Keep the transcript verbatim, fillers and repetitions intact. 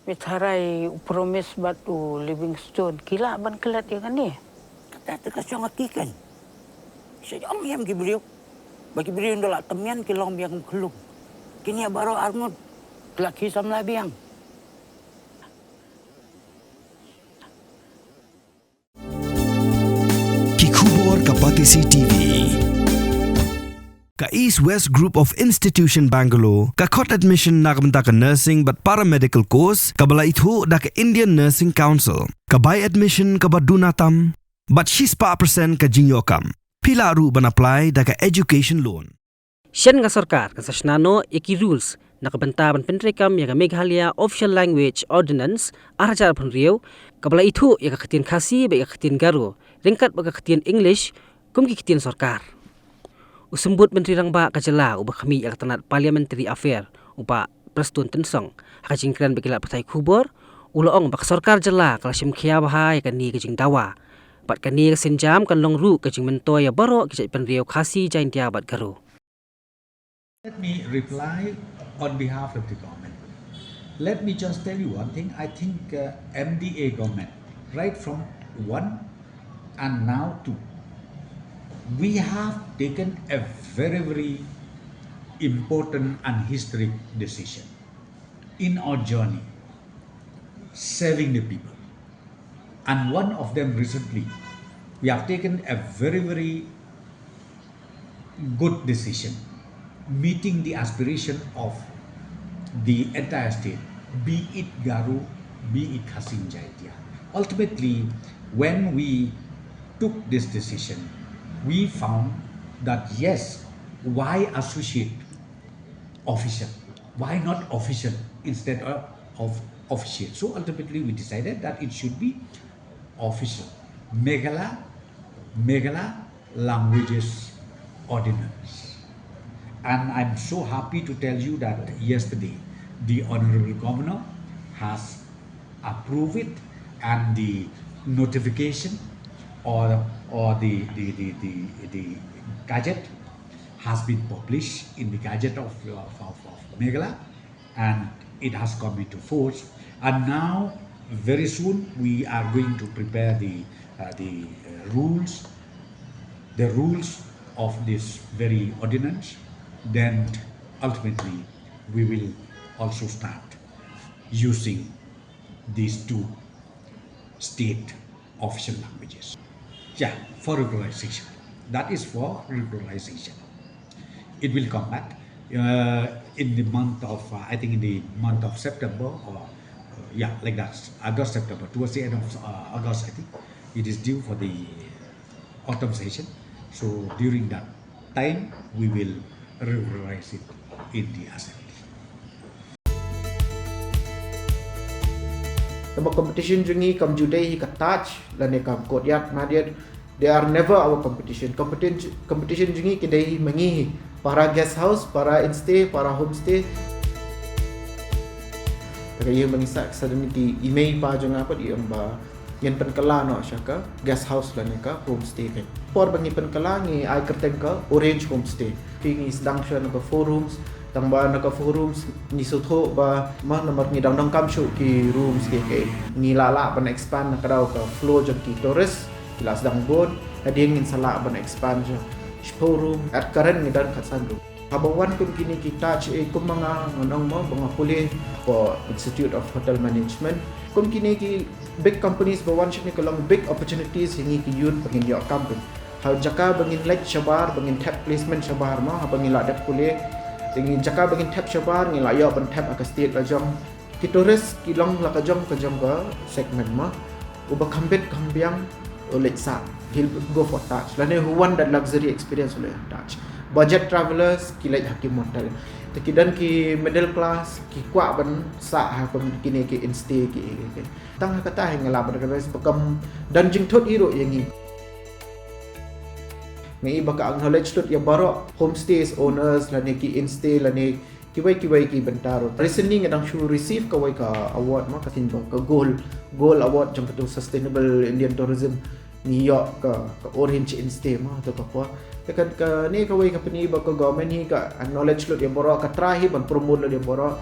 Pynharai u Promise bad u Livingstone ki lah ban klet ïa kane. Kata te ka shong ha ki kan. Sha ong ïam ki briew. Ba ki briew nda la temian ki long biang khlung. Kine baroh arngut. Ki la ki samla biang. Ki khubor ka Batesi T V. Ka East West Group of Institution Bangalore ka khot admission na ka bynta ka nursing bad paramedical course kaba la ithuh da ka Indian Nursing Council. Ka bai admission kaba duna tam bad shispah percent ka jingïoh kam. Phi lah ruh ban apply da ka education loan. Shen ka sorkar kan sa shna noh ïa ki rules na ka bynta ban pyntreikam ïa ka Meghalaya Official Language Ordinance ar hajar arphew hynriew kaba la ithuh ïa ka ktien Khasi bad ïa ka ktien Garo ryngkat bad ka ktien English kum ki ktien sorkar. U Symbud Myntri Rangbah ka jylla uba khmih ïa ka tnat Parliamentary Affair u Bah Prestone Tynsong ha ka jingkren bad ki lad pathai khubor u la ong ba ka sorkar jylla ka la shim khia bha ïa kane ka jingdawa bad kane ka sienjam kan long ruh ka jingmyntoi ïa baroh ki jaitbynriew Khasi, Jaintia bad Garo. Let me reply on behalf of the government. Let me just tell you one thing. I think uh, M D A government, right from one and now two, we have taken a very, very important and historic decision in our journey, saving the people. And one of them recently, we have taken a very, very good decision, meeting the aspiration of the entire state, be it Garo, be it Khasi and Jaintia. Ultimately, when we took this decision, we found that yes, why associate official? Why not official instead of, of official? So ultimately, we decided that it should be official. Meghalaya, Meghalaya Languages Ordinance. And I'm so happy to tell you that yesterday, the Honorable Governor has approved it, and the notification or, or the, the, the, the, the gazette has been published in the gazette of, of, of, of Meghalaya, and it has come into force. And now, very soon, we are going to prepare the, uh, the uh, rules, the rules of this very ordinance. Then, ultimately, we will also start using these two state official languages. Yeah, for regularization. That is for regularization. It will come back uh, in the month of, uh, I think in the month of September or, uh, yeah, like that, August, September, towards the end of uh, August, I think, it is due for the autumn session. So during that time, we will regularize it in the assembly. Kaba competition jong ngi kam ju dei hi ka Taj lane ka Courtyard Marriott. They are never our competition. Competition competition jong ngi ki dei hi ma ngi hi. Para guest house, para instay, para homestay. Ka ïa ma ngi sa suddenly ki email pa jong nga pat ïa ba ngin pynkylla noh sha ka guest house lane ka homestay ka. Por ba ngi pynkylla ngi ai kyrteng ka Orange Homestay. Phi ngi sdang shuwa na ka four rooms, tang ba na ka four rooms ngi sngewthuh ba ma namar ngi dang donkam shuh ki rooms ki ki. Ngi la lah ban expand na ka daw ka flow jong ki tourist, ki la sdang bun, hadien ngin sa lah ban expand sha shiphew room, at current ngi don khatsan room. Haba wan kum kine ki Taj, eh, kum ma nga ngan ong mo ba nga pule ko Institute of Hotel Management. Kum kine ki big companies ba wan shane ka long big opportunities ïa ngi ki youth ba ngin ïoh kam pyn. Ha jaka ba ngin leit shabar, ba ngin thep placement shabar mo, haba ngi la dep pule. Te ngi jaka ba ngin thep shabar, ngi la ïoh ban thep ha ka state la jong. Ki tourist ki long la ka jong ka jong ka segment mo. Uba kham bit kham biang u leit sah, he'll go for Taj. Lane who want that luxury experience u leit Taj. Budget travelers ki leit ha ki motel. Te ki don ki middle class ki kwah ban sah ha kum kine ki instay ki, ki, ki. Tang ha kata hi nga lah ban recommend ba kam don jingthut hi ruh ïa ngi. Nga i ba ka acknowledge lut ïa baroh homestays owners lane ki instay lane kiwei kiwei ki bynta ruh. Recently nga dang shu receive kawei ka award ma ka theme ba ka gold, gold award jong ka tu sustainable Indian tourism. Ngi ïoh ka, ka orange instay ma tu ka por. Te ka, kane kawei ka pyni ba ka government hi ka acknowledge lut ïa baroh, ka try hi ban promote lut ïa baroh.